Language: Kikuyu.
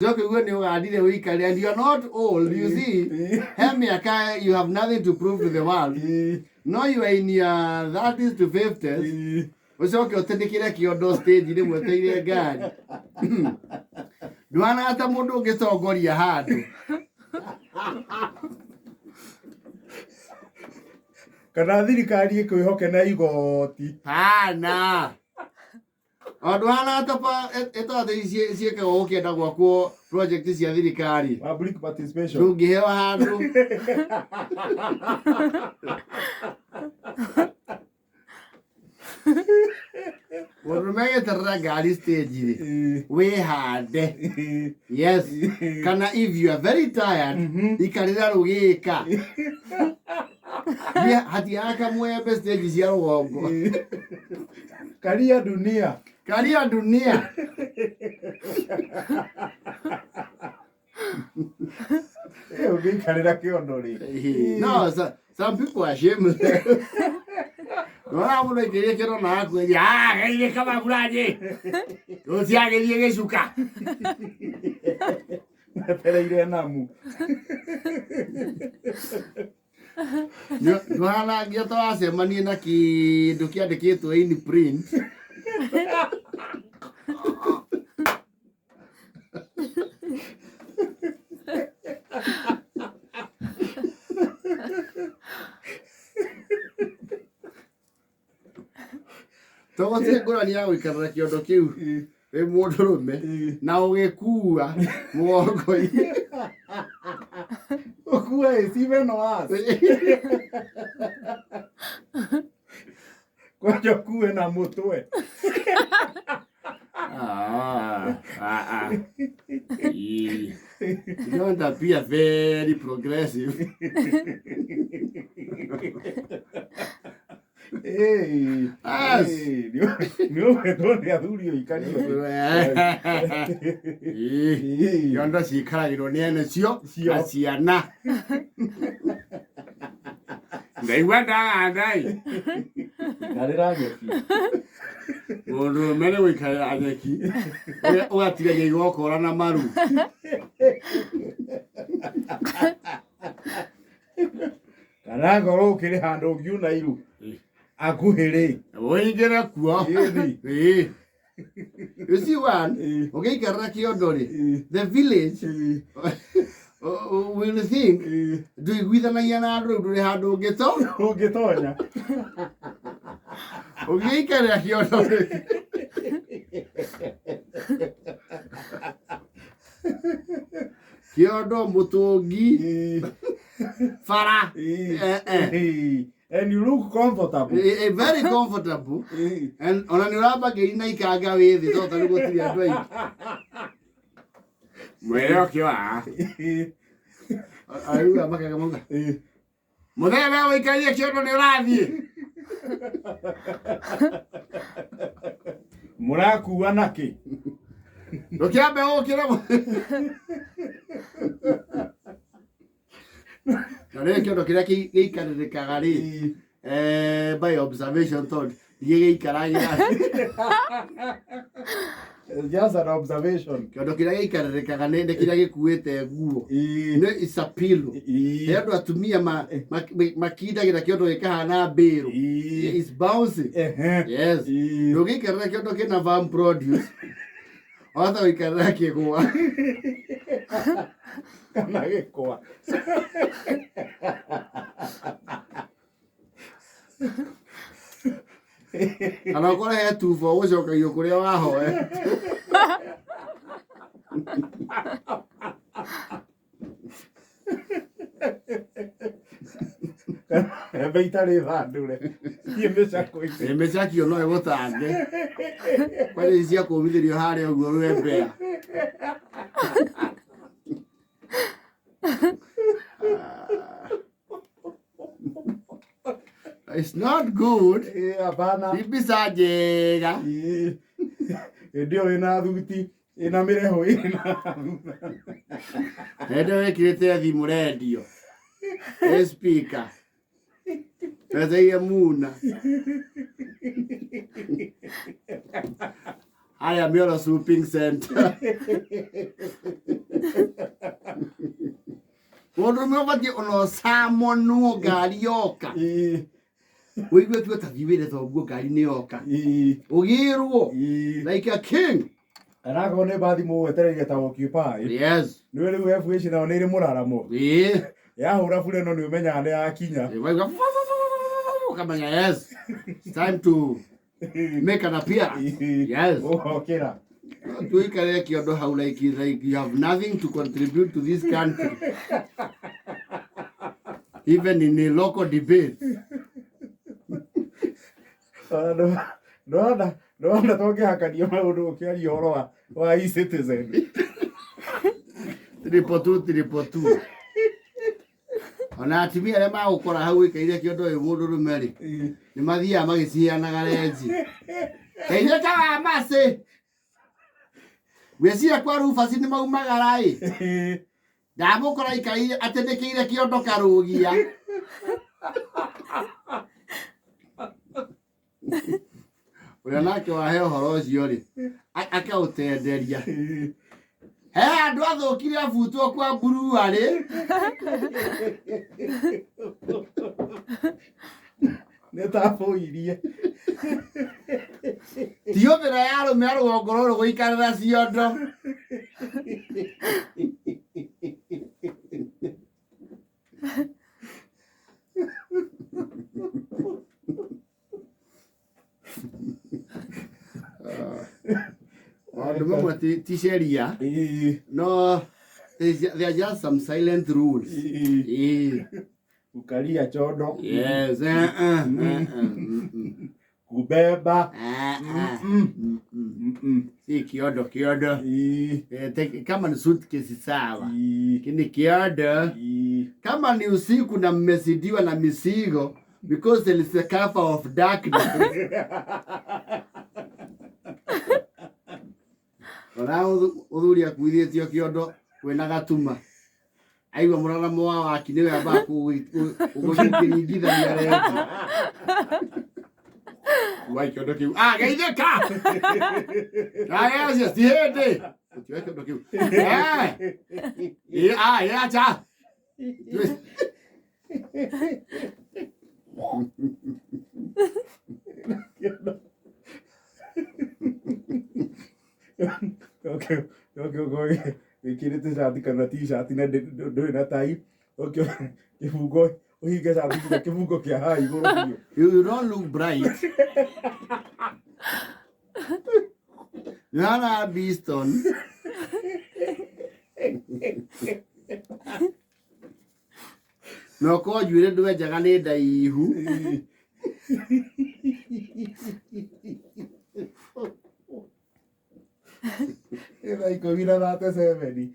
Njoke ugue nĩ ũgandire ũikare and you are not old, you see. He mĩaka you have nothing to prove to the world. No you are in your 30s to 50s. Ũcoke ũtindĩkĩre kĩondo stage rĩmwe teire ngari. Ndwanaga ta mũndũ ũngĩtongoria handũ. Kana thirikari ĩkwĩhoke na igoti. Hana. O ndwanaga ta pa ĩtatĩ ciĩkagwo gũkĩenda gwakwo project cia thirikari. Public participation. Ndũngĩheo handũ. Mũndũ megĩterera ngari stage rĩ, wĩhande. Yes. Kana if you are very tired, ikarĩra rũgĩka. Hatiaga kamwembe stage cia rũgongo. Karia dunia. Karia dunia. Ũngĩikarĩra kĩondo rĩ. No, so, some people are shameless. Ndona mũndũ aikĩrie kĩro na akwendia, ah, geithĩ kamaburaji. Rũciagĩthiĩ gĩcuka. Metereire namu. Ndũhanangia ta wacemanie na kĩndũ kĩandĩkĩtwo in print. Tũgũthiĩ ngũrani ya gũikarĩra kĩondo kĩu wĩ mũndũrũme na ũgĩkua mũgongo-inĩ. Ũkua is even worse. Kwanja ũkue na mũtwe. Ah, ah, ah. You don't appear very progressive. Ĩĩ, Yes. ĩĩ, nĩ ũgwetwo nĩ athuri ũikario. Ĩĩ. Ciondo ciikaragĩrwo nĩ ene cio Cio. na ciana. Ndaigua ndagandai. Ikarĩra nyeki. Mũndũ ũrũme nĩ gũikarĩra nyeki. Ũgatigagia igokora na maru. Kana ngorwo ũkĩrĩ handũ ũngiuna iru akuhĩ rĩ. Ũingĩre kuo. Ĩni. Ĩĩ. You see one, ũngĩikarĩra kĩondo rĩ, the village will think ndũiguithanagia na andũ rĩu ndũrĩ handũ ũngĩto Ũngĩtonya. Ũngĩikarĩra kĩondo rĩ, kĩondo mũtũngi bara. Eh, eh. And you look comfortable. Very comfortable. And ona nĩ ũrambagĩri na ikanga wĩ thĩ tondũ tarĩu gũtirĩ andũ aingĩ mwere ũkĩoa arauga makaga mauga mũthee we ũikarie kĩondo nĩ ũrathiĩ. Mũrakua nakĩ? Ndũkĩambe ũkĩre na rĩrĩ kĩondo kĩrĩa gĩikarĩrĩkaga rĩ, by observation tondũ gĩgĩikaragĩra. It's just an observation. Kĩondo kĩrĩa gĩikarĩrĩkaga nĩ kĩrĩa gĩkuĩte nguo. Nĩ it's a pillow. He andũ atumia makindagĩra kĩondo gĩkahana mbĩrũ. It's bouncing. Yes. Ndũngĩikarĩra kĩondo kĩna farm produce wahota gũikarĩra kĩgwa. Kana gĩkwa. Kana ũkore he tubo ũgũcokagio kũrĩa wahoe. Mbembe itarĩ thandũre. Ciĩ mĩcakwe-inĩ. Ĩ mĩcakio no ĩgũtange kwani cia kũmithĩrio harĩa ũguo rwembea. It's not good. Ĩ, hapana. Ti mbica njega. Ĩ, hĩndĩ ĩyo wĩna thuti ĩna mĩreho ĩna thutha. Hĩndĩ ĩyo wĩkĩrĩte thimũ rendio ĩ speaker wetereire muna. Harĩa Mioro Shopping Center. Mũndũrũme ũbatiĩ ona ũcamonwo ngari yoka. Ũigue tu ta thiĩ wĩre thoguo ngari nĩ yoka. Ũgĩrwo like a king. Kana akorwo nĩ mbathi mũgwetereire ta occupy. Yes. Nĩ rĩu FH nayo nĩ ĩrĩ mũraramo. Ĩĩ. Yahũra bure no nĩ ũmenyaga nĩ yakinya. Waigua ũkamenya yes. It's time to make an appearance. Yes. Ũgokĩra. Tuikare kiondo hau like you have nothing to contribute to this country. Even in a local debate. Ndona ndona tũngĩhakania maũndũ ũkĩaria ũhoro wa e-citizen. 222 222. Ona atumia arĩa magũkora hau wĩkaire kĩondo wĩ mũndũrũme rĩ, nĩ mathiaga magĩciheanaga renji. Geithĩka wa macĩ. Ngwĩciria kwa Rufus nĩ maumagara ĩ. Ndamũkora aikarĩire atĩnĩkĩire kĩondo karũgia. Ũrĩa nake wahe ũhoro ũcio rĩ, akaũtenderia. He andũ athũkire abutwo kwa mburuarĩ. Nĩ tabũirie. Ti hũthĩra ya arũme a rũgongo rũrũ gũikarĩra ciondo. Maũndũ mamwe ti sheria no there are just some silent rules. Ĩĩ. Kukalia chondo. Yes. Kubeba. Si kiondo kiondo. Kama ni suitcase sawa. Lakini kiondo kama ni usiku na mmezidiwa na mizigo because there is a cover of darkness. Ona ũthuri akuithĩtio kĩondo kwĩna gatuma aigua mũraramo wa waki nĩwe ambaga gũkĩringithania renji kuai kĩondo kĩu ah geithĩka acio ti hĩndĩ ũtioe kĩondo kĩu eh ah ĩ acha Okay, okay, okay. Wĩkĩrĩte cati kana t-shirt na ndũrĩ na tai. Okay, kĩbungo ũhinge cati nginya kĩbungo kĩa haha igũrũ biũ. You don't look bright. You hana Beaston. Na ũkorwo njuĩrĩ ndwenjaga nĩ ndaihu. Thaa 10:37.